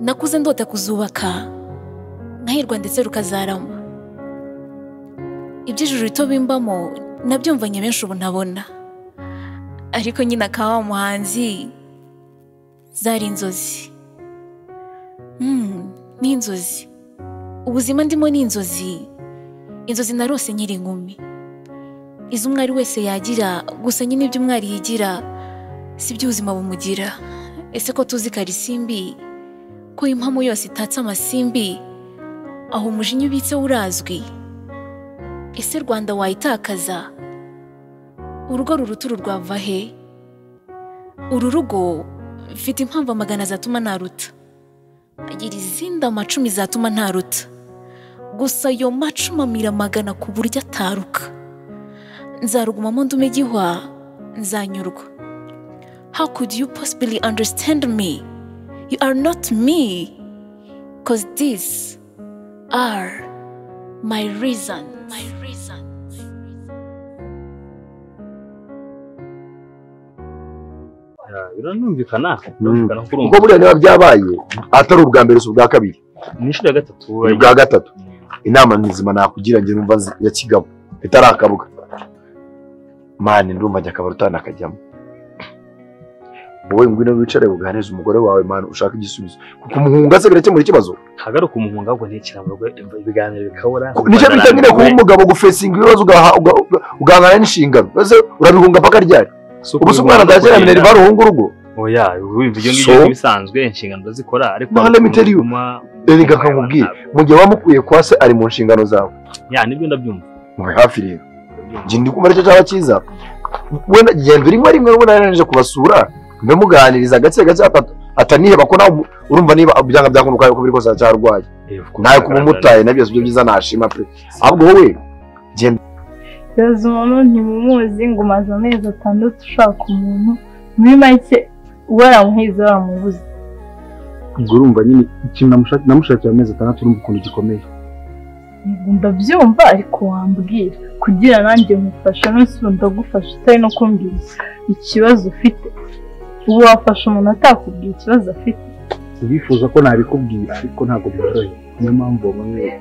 Nakuze ndota kuzubaka nkahirwa ndetse rukazarama. Iby'ijuru rito bimbamo nabyumvanye benshi ubu ntabona. Ariko nyine akaba umuhanzi zari inzozi. Ni inzozi. Ubuzima ndimo ni inzozi. Inzozi narose nkiri inkumi. Izo umwari wese yagira, gusa nyine ibyo umwari yigira si byo ubuzima bumugira. Ese ko tuzi Karisimbi, ko impamo yose itatse amasimbi, aho umujinya ubitse urazwi. Ese Rwanda wayitakaza? Urugo ruruta uru rwava he? Uru rugo mfite impamvu amagana zatuma naruta, agira izindi amacumi zatuma ntaruta. Gusa ayo macumi amira amagana ku buryo ataruka. Nzarugumamo ndume gihwa, nzanyurwa. How could you possibly understand me? You are not me, 'cause these are my reasons. My reasons. Biranumvikana. Kuko buriya niba byabaye atari ubwa mbere si ubwa kabiri, ni inshuro ya gatatu. Ni ubwa gatatu. Inama nzima nakugira njye numva ya kigabo itarakabuka, mani ndumva njya akabari utanakajyamo. Wowe ngwino wicare uganirize umugore wawe mani, ushaka igisubizo. Kuko umuhunga se birakemura ikibazo. Hagaruka umuhunga ahubwo ntekera mu rugo ibiganiro bikabura. Nicyo bita nyine kuba umugabo gufesinga ibibazo ugahangana n'inshingano. Ese urabihunga paka ryari? Ubu se umwana adakira minerval uhunga urugo? Oya, ibyo ngibyo bisanzwe inshingano ndazikora, ariko let me tell you, erega nkakubwira, mu gihe wamukuye kwa se ari mu nshingano zawe. Ya nibyo ndabyumva. Mube hafi rero. Njye ndi kumva aricyo cyaba cyiza. Wenda genda rimwe rimwe ubona yaranije kubasura, mbe muganiriza gake gake ataniheba ko nawe urumva niba byanga byakunduka uko biri kose aracyarwaye. Nawe kuba umutaye nabyo sibyo byiza nashima pe. Ahubwo wowe genda. Yaza umuntu ntimumuzi ngo umaze amezi 6 ushaka umuntu, muri make waramuhize waramubuze. Ubwo urumva nyine ikintu namushakiye amezi 6 urumva ukuntu gikomeye. Ndabyumva ariko wambwira kugira nanjye mufasha, none ndagufasha utari no kumbwira ikibazo ufite. Ubu wafasha umuntu atakubwira ikibazo afite? Ndifuza ko nabikubwira ariko ntabwo byoroheye, niyo mpamvu bamwe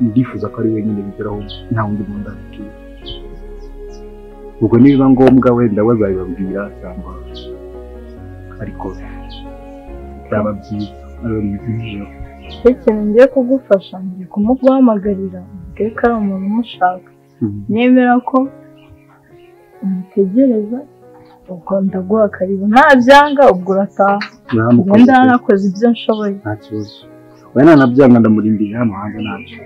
ndifuza ko ari wenyine bigeraho nta wundi muntu ndabibwira. Ubwo nibiba ngombwa wenda bazabibabwira cyangwa, ariko byaba byiza ari byiza. Ikintu ngiye kugufasha, ngiye kumuguhamagarira ubwe ko ari umuntu umushaka. Nemera ko umutegereza, ubwo ndaguha karibu, ntabyanga ubwo urataha. Ngenda nakoze ibyo nshoboye. Nta kibazo. Wenda nanabyanga ndamurindira hano hanze ntacyo.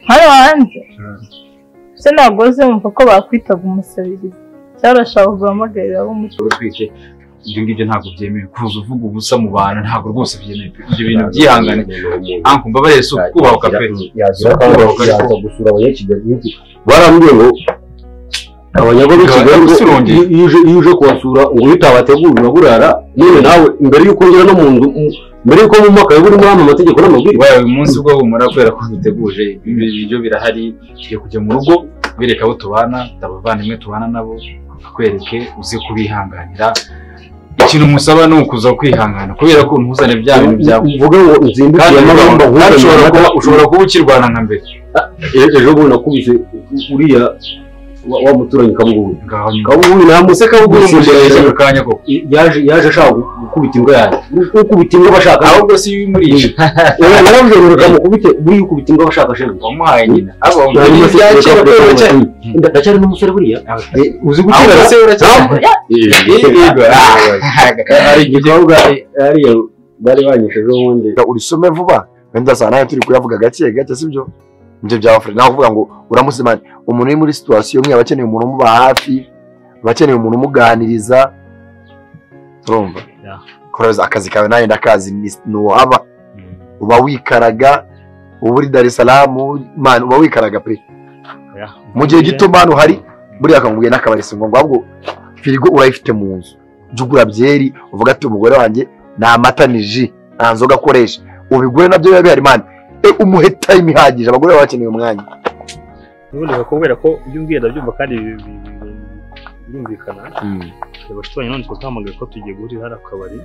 Hano hanze? Se ntabwo wumva ko bakwitaga umusabirizi cyangwa urashaka guhamagarira abo mu kigo? Ibyo ngibyo ntabwo byemewe kuza uvuga ubusa mu bantu, ntabwo rwose byemewe. Ibyo bintu byihangane. Anko mbabarire si ukubahuka pe. Yaza gusura abanyakigali barambwiye ngo abanyago b'i Kigali iyo uje kubasura ngo utabategura uraburara. None nawe mbere y'uko ngera no mu nzu, mbere y'uko mu mwaka urimo hano amategeko n'amabwiriza. Wawe uyu munsi ubwo humura kubera ko duteguje ibiryo birahari, tugiye kujya mu rugo bereka abo tubana, abavandimwe tubana nabo, akwereke uze kubihanganira. Ikintu musaba ni ukuza kwihangana kubera ko ntuzane bya bintu byawe. Uvuga ngo nzindukiye amabamba, ushobora kuba ukirwana nka mbere. Ejo bundi nakubise uriya wa muturanyi Kabugubi. Kabugubi namuse Kabugubi kanya koko. Yaje ashaka gukubita imbwa yanjye. Ukubita imbwa bashaka ahubwo si bimurisha. Oya naravuze ngo reka mukubite, buriya ukubita imbwa bashaka shebu. Wamuhaye nyina. Abo ndacyari n'umusore buriya. Uzi gukira se uracyari. Hari igikobwa hariya bari banyisheje ubundi. Urisome vuba wenda sana nayo turi kuyavuga gake gake sibyo? Ibyo bya Afurika naho kuvuga ngo uramusimana umuntu uri muri situation imwe abakeneye umuntu umuba hafi, abakeneye umuntu umuganiriza. Urumva? Koroza akazi kawe nawe ndakazi nuhaba uba wikaraga uba uri Dar es Salaam man, uba wikaraga pe. Mu gihe gito man uhari buriya akamubwiye n'akabari ngo ahubwo firigo urayifite mu nzu, jya ugura byeri uvuga ati umugore wanjye nta mata ni ji nta nzoga akoresha, ubigure nabyo biba bihari man. Umuhe time ihagije, abagore baba bakeneye umwanya. Ubundi bakubwira ko ibyo umbwira ndabyumva kandi birumvikana. Abashuti banjye none twahamagaye ko tugiye guhurira hariya ku kabari.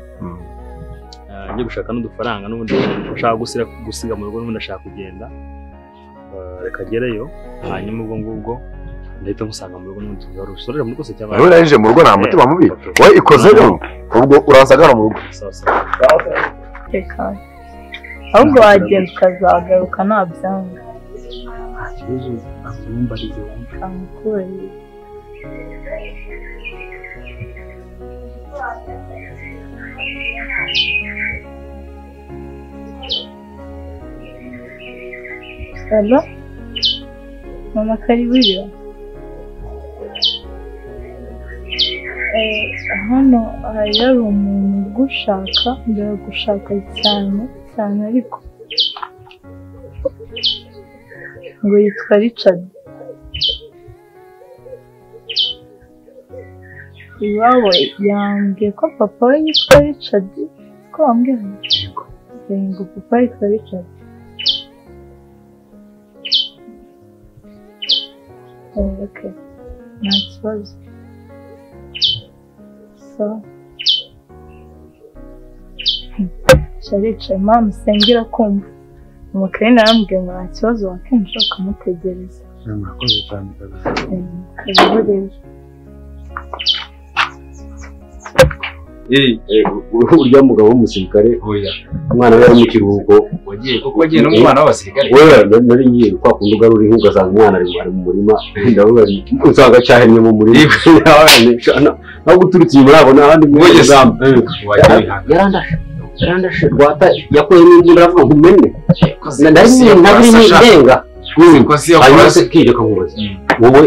Njye gushaka n'udufaranga n'ubundi ushaka gusiga mu rugo n'ubundi ashaka kugenda. Reka gereyo hanyuma ubwo ngubwo ndahita nkusanga mu rugo n'ubundi tuzarusorera mu rugo se cyangwa. Nawe naje mu rugo nta mutima mubi. Wowe ikoze rero ubwo uransagara mu rugo. Sawa sawa. Reka. Ahubwo wagenda ukazagaruka ntabyanga. Nta kibazo amumbarize wumve. Amukubarize. Hello? Mama karibu. Hano hari umuntu ugushaka, ndagushaka cyane cyane ariko ngo yitwa Richard. Iwawe yambwiye ko papa we yitwa Richard, ko wambwiye ngo papa yitwa Richard. Okay, nta kibazo. So, Sharica, mama usengera kumva. Umukene arambwiye ngo nta kibazo wakenshi ukamutegereza. Murakoze cyane kabisa. Karibu rero. Urya mugabo w'umusirikare umwana we yari mu kiruhuko wagiye kuko wagiye n'umwana w'abasirikare wewe nari ngiye kwa kundi ugarura inka ugasanga umwana ari mu murima ndavuga usanga cyahennye mu murima ntabwo uturutse inyuma ntabwo n'abandi mu izamu yarandashe rwata yakuye n'imbunda aravuga ngo umene nari ndenga hanyuma se kireka nkubaze wowe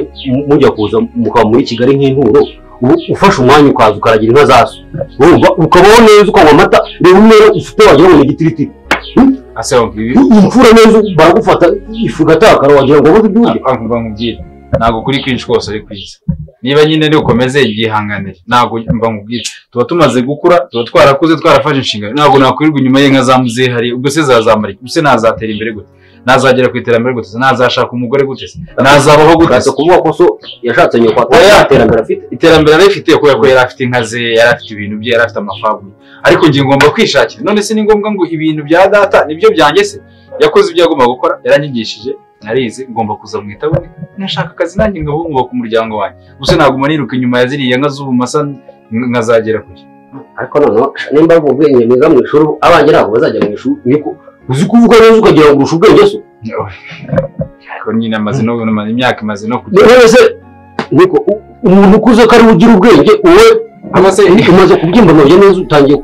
mujya kuza mukaba muri Kigali nk'inturo ufashe umwanya ukaza ukaragira inka zaso urumva ukabaho neza ukanywa amata reba umwere ufite wagira ngo ni igitiritiri imfura neza baragufata ifu igatakara wagira ngo wabuze ibyo urya nkubwire ntabwo kuri kwinshi kose ari kwiza niba nyine ari ukomeze yihanganire ntabwo mba nkubwire tuba tumaze gukura tuba twarakuze twarafashe inshingano ntabwo nakwirirwa inyuma y'inka za muzehe ubwo se zazamara ubwo se nazatera imbere gute nazagera ku iterambere gute nazashaka umugore gute nazabaho gute se kuvuga ko so yashatse nyoko iterambere afite iterambere arifite kubera ko yari afite inka ze yari afite ibintu bye yari afite amafabu ariko ngiye ngomba kwishakira none se ni ngombwa ngo ibintu bya data nibyo byanjye se yakoze ibyo yagomba gukora yaranyigishije narize ngomba kuza mu itabune nashaka akazi nanjye ngahunguka ku muryango wanjye gusa naguma niruka inyuma ya ziriya nka z'ubumasa nkazagera kure ariko noneho nimba ari ubwenge mwiza mu ishuri abanjye ntabwo bazajya mu ishuri niko uzi kuvuga neza ukagira ngo urushe ubwenge so ariko nyine amaze no imyaka imaze no kugera none se niko umuntu ukuze ko ari ugira ubwenge wowe umaze kubyimba nabyo neza utangiye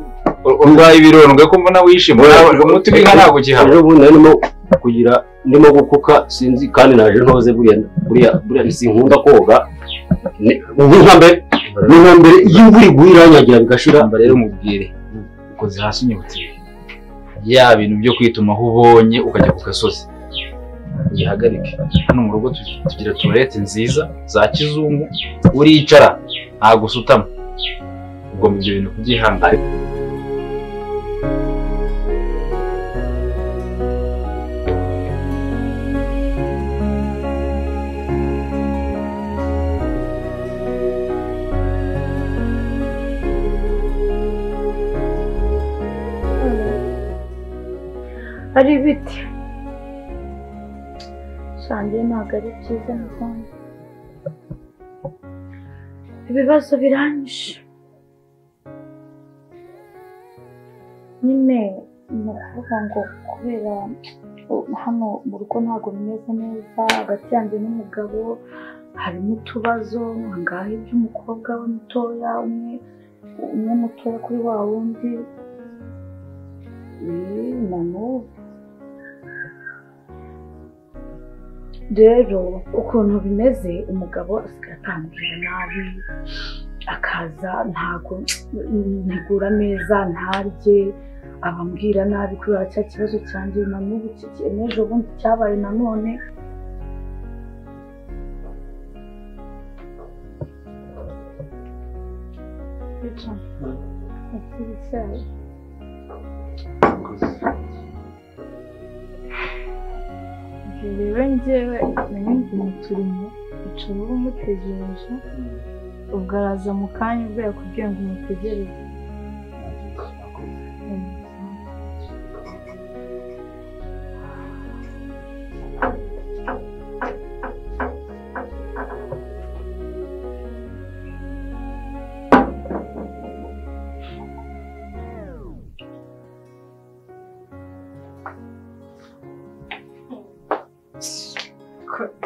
urwaye ibirondwe ko mbona wishima umuti w'inka ntabwo ukihaba ejo bundi narimo kugira ndimo gukuka sinzi kandi naje ntoze buriya buriya sinkunda koga ni nka mbere iyo imvura iguye iranyagira bigashira rero mubwire ukoze hasi unyibutse ya bintu byo kwituma aho ubonye ukajya ku gasozi uyihagarike hano mu rugo tugira tuwarete nziza za kizungu uricara ntabwo usutama ugomba ibyo bintu kubyihangana Ari ibiti shangiye ntabwo ari byiza muvandi ibibazo biranyishe nyine ni ukuvuga ngo kubera hano mu rugo ntabwo bimeze neza hagati yanjye n'umugabo harimo utubazo ngaho iby'umukobwa we mutoya umwe mutoya kuri wa wundi na n'ubu rero ukuntu bimeze umugabo asigaye atambwira nabi akaza ntago ntegura ameza ntarye abambwira nabi kubera cya kibazo cyanjye na n'ubu n'ejo bundi cyabaye nanone Rero njyewe nari mu turimo icara uba umutegereje ubwo araza mu kanya ubwo yakubwiye ngo umutegereze.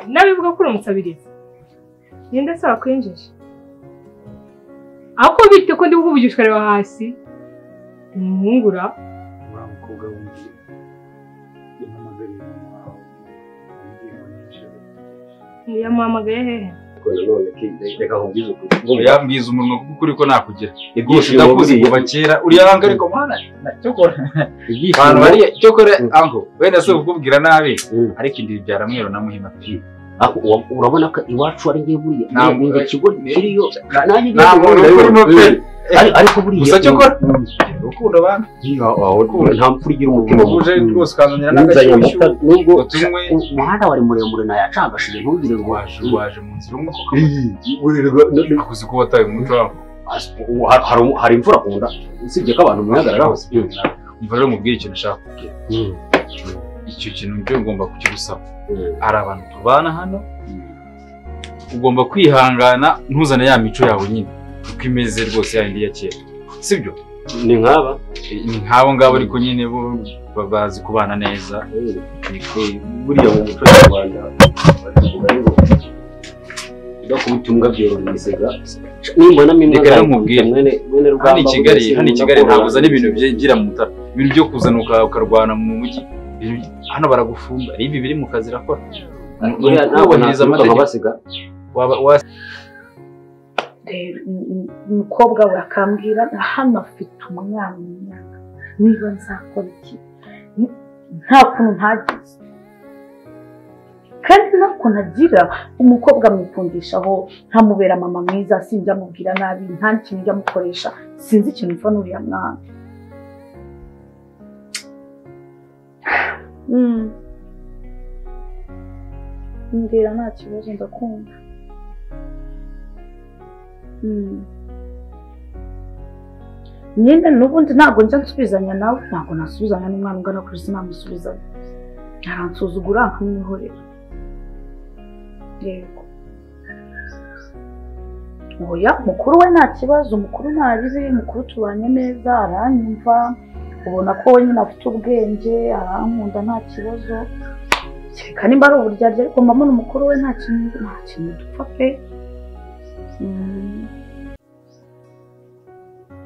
Nabivuga ko uri umusabirizi. Ninde se wakwinjije? Ako bite ko ndi kukuvugisha ukareba hasi? Umuhungura. Uriya mukobwa wundi yampamagariye mama wawe ambwira ngo nicare. Yamuhamagaye hehe? Reka nkubwize ukuri. Yambwiza umunwa kuko ukuri ko nakugira. Rwose ndakuzi kuva kera uriya banga ariko mana cyokora. Abantu bari cyokora ango wenda se kukubwira nabi ariko indi bibyara mwero na muhima pe. Urabona ko iwacu ari ngiye buriya ni ikigo kiriyo nanjye ariko buriya gusa cyokora urukundo bana nta mfura igira umutima uje rwose ukazanira n'agashyushyu nubwo umuhanda wari muremure nayacagashije ntugire ngo waje mu nzira umwe koko akuzi ko wataye umuco wawe hari imfura kunda usibye ko abantu mwihagararaho. Umva rero mubwire ikintu nshaka kubwira. Icyo kintu byo ngomba kukigusaba. Hari abantu tubana hano ugomba kwihangana ntuzane ya mico yawe nyine uko imeze rwose yandi ya kera sibyo? Ni nk'aba ni nk'abo ngabo ariko nyine bo bazi kubana neza. Buriya mu muco nyarwanda bavuga ngo udakubita imbwa byorora imisega. Nimbona imbwa reka nkubwire mwene rugamba hano i Kigali ntabwo uzana ibintu byigira mu mutara, ibintu byo kuzana ukarwana mu mujyi hano baragufunga. Ibi biri mu kazi rakora kubahiriza amategeko. Umukobwa we akambwira hano afite umwana imyaka niba nzakora iki nta kuntu ntagize kandi nta kuntu agira. Umukobwa amwikundishaho ntamubera mama mwiza, sinjya amubwira nabi, nta kintu njya amukoresha, sinzi ikintu mva n'uriya mwana. Mbwira nta kibazo ndakumva. Nyine n'ubundi ntabwo njya nsubizanya nawe, ntabwo nasubizanya n'umwana ungana kuri sinamusubizanya, aransuzugura nkamwihorera. Yego oya mukuru we nta kibazo, mukuru ntabizi, mukuru tubanye neza, aranyumva, ubona ko we nyine afite ubwenge, arankunda nta kibazo. Kereka nimba ari uburyarya ariko mbamo n'umukuru we nta kintu dupfa pe.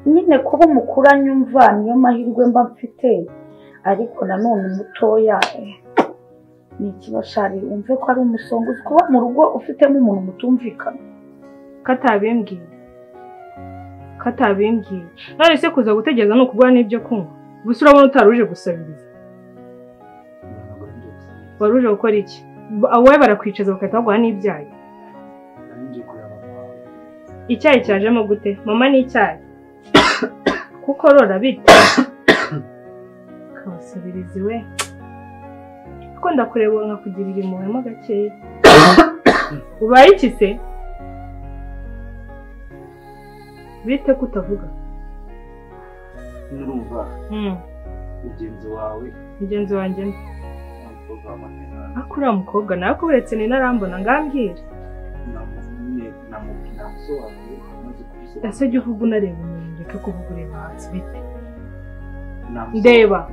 Nyine kuba umukuru anyumva niyo mahirwe mba mfite, ariko nanone umutoya ni ikibashari wumve ko ari umusongo. Kuba mu rugo ufitemo umuntu mutumvikana. Katabimbwiye none se kuza gutegereza ni ukugura n'ibyo kunywa gusa urabona utari uje gusabiriza. Wari uje gukora iki? Wowe barakwicaza bagahita baguha n'ibyayi. Icyayi cyajemo gute? Mama ni icyayi kuko rora bite kabasabirizi we kuko ndakureba nkakugirira impuhwe mo gakeya. Ubaye iki se? Bite ko utavuga? Nurumva mugenzi wawe mugenzi wanjye ariko uriya mukobwa nawe ko uretse ni narambona ngambwira ese jya uvuga unareba umuntu reka kuvuga ureba hasi bite? Ndeba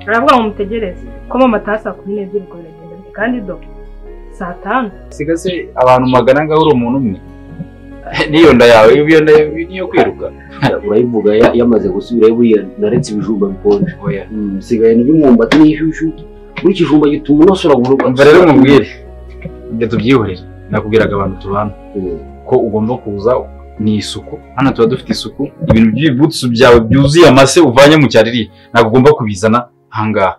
aravuga ngo mutegereze ko mama ataha saa 12 ubwo biragenda bite kandi do saa 5. Siga se abantu magana ngaho uri umuntu umwe niyo nda yawe iyo nda niyo kwiruka urayivuga yamaze gusubirayo buriya naretse ibijumba bikonje. Nsigaye ndya umwumbati n'ishyushyu, buri kijumba gituma unosora guruka. Umva rero nkubwire ibyo tubyihorere, nakubwiraga abantu tubana ko ugomba kuza ni isuku. Hano tuba dufite isuku, ibintu by'ibibutsu byawe byuzuye amase uvanye mu cyariri ntabwo ugomba kubizana ahangaha.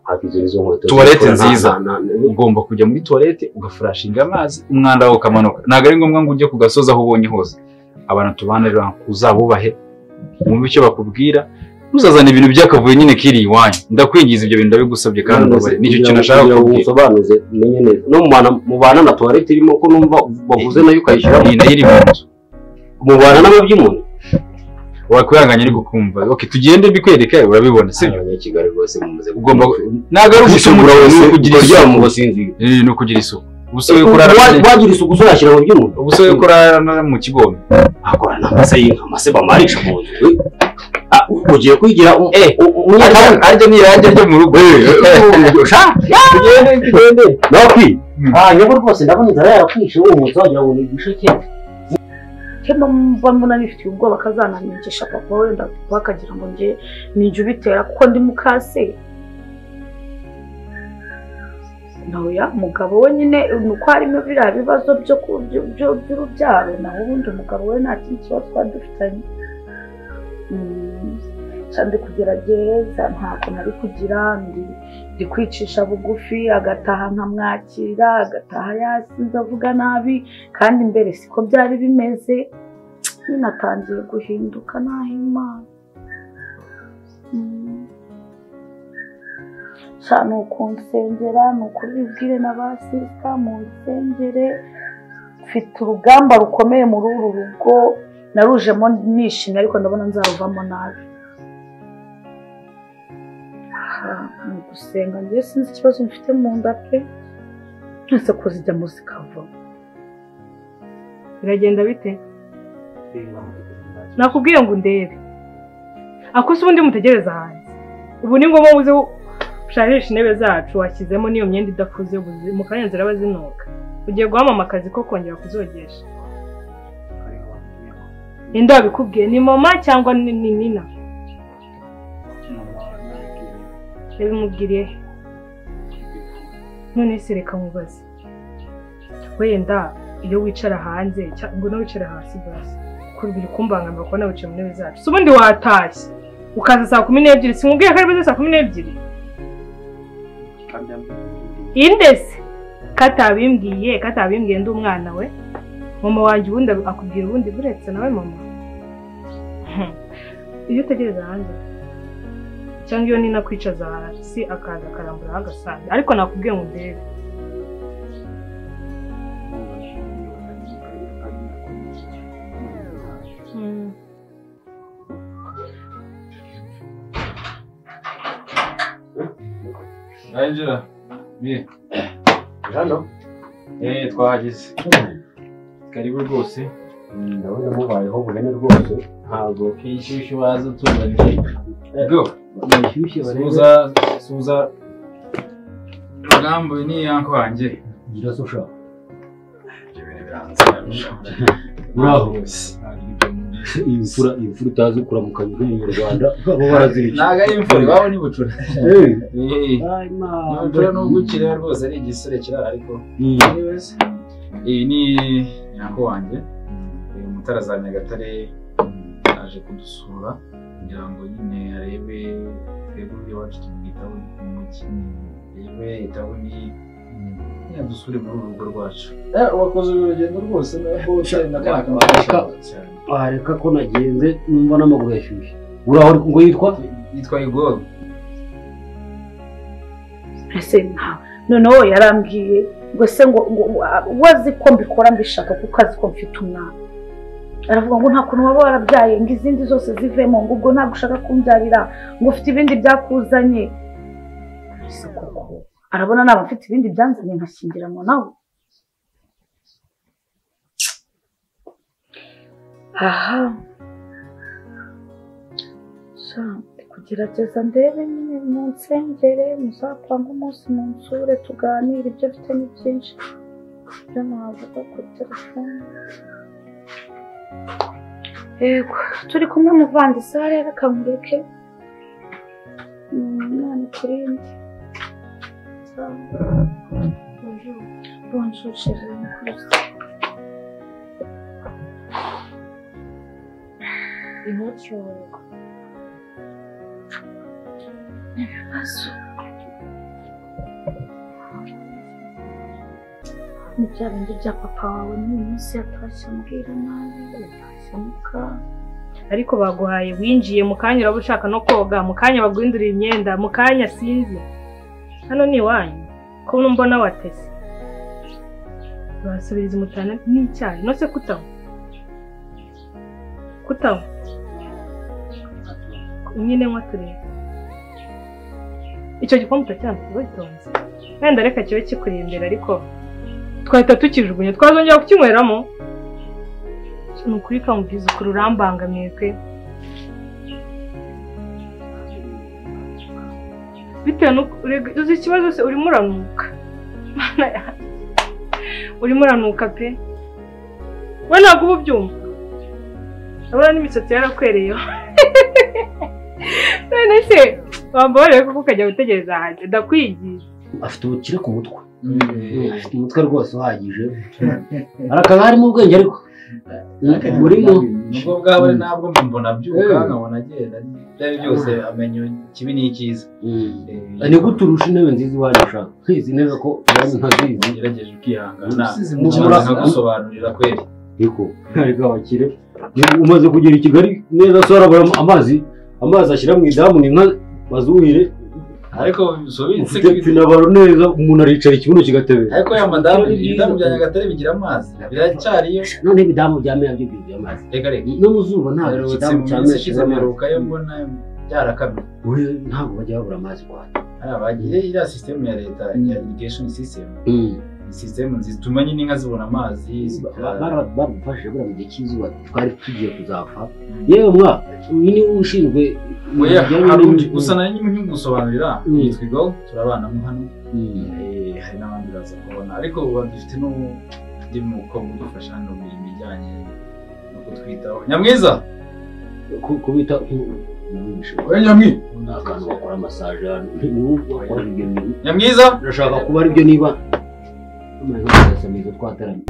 Tuwarete nziza, ugomba kujya muri tuwarete ugafurashinga amazi umwanda wawe ukamanuka. Ntabwo ari ngombwa ngo ujye ku gasozi aho ubonye hose. Abantu tubana rero uzabubahe, wumve icyo bakubwira, ntuzazane ibintu by'akavuyo nyine kiri iwanyu. Ndakwingiza ibyo bintu ndabigusabye kandi ubabare. Nicyo kintu nashaka kukubwira. Usobanuze menye neza. No mubana na tuwarete irimo ko numva bavuze nayo ukayishyiramo. Iyi nayo iri mu nzu. Mubana n'ababyimuna. Wakwihanganye ariko kumva. Okay, tugende mbikwereke urabibona sibyo? Abanyakigali rwose mumaze ugomba ntabwo ari ugusumura wese kugira isuku mu basinzira. No kugira isuku. Ubusobe kurara wagira isuku uzashyira mu by'umuntu. Ubusobe kurara mu kigombe. Akorana amase y'inka, amase bamarisha mu nzu. Ugiye kwigira aryo ni irange ryo mu rugo. Tugende tugende. Roki. Ah, yego rwose ndabona inzara yarakwishe uwo munsi wagira ngo ni ibisheke. Kemba mbona nifitiye ubwoba kazanamenyesha papa wenda papa akagira ngo nge ninjye ubitera kuko ndi mukase. Nawe mugabo we nyine nuko harimo biriya bibazo byo by'urubyaro, naho ubundi umugabo we nta kindi kibazo twari dufitanye. Ndi kugerageza ntabwo nari kugira, ndi kwicisha bugufi, agataha nkamwakira, agataha yasinze avuga nabi, kandi mbere siko byari bimeze. Nyine atangiye guhinduka naho Imana. Ni ukunsengera, ni ukubibwire na ba sisita munsengere. Mfite urugamba rukomeye muri uru rugo, narujemo nishimye ariko ndabona nzaruvamo nabi. Ni ugusenga, njye sinzi ikibazo mfite mu nda pe, twese ko zijyamo zikavamo. Biragenda bite? Nakubwiye ngo ndebe ako se ubundi mutegereza hanze. Ubu ni ngombwa uze usharisha intebe zacu washyizemo n'iyo myenda idafuze, mu kanya ziraba zinuka. Ugiye guhamama akazi ko kongera kuzogesha. Ninde wabikubwiye? Ni mama cyangwa ni Nina? Yabimubwiriye. None se reka nkubaze, wenda iyo wicara hanze cyangwa no wicara hasi basi kurubira kumbangamira kubona wicaye mu ntebe zacu, si ubundi watashye ukaza saa 12? Sinkubwiye ko ari buze saa 12? Indese katabimbwiye, katabimbwiye ndi umwana we. Mama wanjye ubundi akubwira ubundi buretse nawe mama. Iyo utegereza hanze cyangwa iyo Nina kwicaza hasi akaza akarambura agasambi, ariko nakubwiye ngo ndebe. Angela, mi. Hano? Twahageze. Karibu rwose. Ndabona mubayeho bugene rwose, ntabwo ishyushyu waza utuzaniye. Go. Ishyushyu barebe. Suza Rugambo ni yanko wanjye. Gira so sha. Uraho. Imfura utazi kuramukanya nk'umunyarwanda baba baraziriki. Ntago ari imfura, iwabo ni bucura. Bucura nubwo ukireba rwose ari igisore kirara ariko. Iyi ni yanko wanjye. Uyu Mutara za Nyagatare aje kudusura kugira ngo nyine arebe twebwe iwacu tumwitaho mu mujyi. Yewe itabuni yadusure muri uru rugo rwacu. Wakoze urugendo rwose reka ko nagenze numva n'amaguru yashyushye. Uraho ngo yitwa? Yitwa Igor. Ese noneho yarambwiye ngo se ngo wazi ko mbikora mbishaka kuko azi ko mfite umwana. Aravuga ngo nta kuntu waba warabyaye ngo izindi zose zivemo, ngo ubwo ntabwo ushaka kumbyarira, ngo ufite ibindi byakuzanye. Ese koko arabona naba mfite ibindi byanzanye nkashyingiranwa nawe? Aha, ndi kugerageza ndebe nyine munsengere, muzapange umunsi munsure tuganire, ibyo mfite ni byinshi ibyo navuga kuri telefone. Yego, turi kumwe muvandisi rero reka nkureke. Imana ikurinde. Bonjour chérie, mukuze. Ibibazo. Ni bya bindi bya papa wawe n'uyu munsi yatashye ambwira nabi, yatashye amuka. Ariko baguhaye winjiye mu kanya uraba ushaka no koga, mu kanya baguhindurira imyenda, mu kanya sinzi. Hano ni iwanyu ko mbona watese. Basubiriza umutana n'icyayi, no se kutaho. Kutaho. Nyine nywa turebe. Icyo gikombe utacyambitse witonze. Wenda reka kibe kikuri imbere ariko twahita tukijugunya twazongera kukinyweramo. Ni ukuri kamubwiza ukuri urambangamiye pe. Bitewe nuko uzi ikibazo se urimo uranuka. Urimo uranuka pe. We ntabwo uba ubyumva. Urabona n'imisatsi yarakwereyeho. None se wambabarire kuko ukajya gutegereza hanze ndakwigisha. Afite ubukire ku mutwe. Afite umutwe rwose uhagije. Arakaba harimo ubwenge ariko. Urimo nubwo bwawe ntabwo mbona byuka nkabona agenda byari byose amenya ikibi n'icyiza. Ni gute urusha intebe nziza iwanyu ushaka? Izi ntebe ko iwanyu ntazizi. Ugerageje ukihangana nkagusobanurira kweri. Ariko ariko abakire umaze kugera i Kigali neza so arabura amazi ashyira mu idamu ni nka bazuhire. Ariko subitse finabaro neza umuntu aricara ikibuno kigatebera. Ariko ya madamu ibidamu bya Nyagatare bigira amazi biracyariyo. None ibidamu bya Meya byo byuzuye amazi. Reka reka no mu zuba ntabwo ikidamu cya Meya kizameruka yo mbona byarakamye. Oya ntabwo bajya babura amazi kwa. Hari abagiye iriya system ya leta ya irrigation system. System nziza ituma nyine inka zibona amazi. Barabafashije buriya mu gihe cy'izuba twari tugiye kuzapfa. Yewe mwa uyu ni ushinzwe gusa nari nkigusobanurira yitwa Igo turabanamo hano. Hari n'abandi baza kubona ariko ubu dufite n'undi mukobwa udufasha hano mu mirimo ijyanye no kutwitaho. Nyamwiza kubita Nyamwi ni akantu bakora massage hano ni bakora ibyo bintu. Nyamwiza ndashaka kuba aribyo niba twataranye.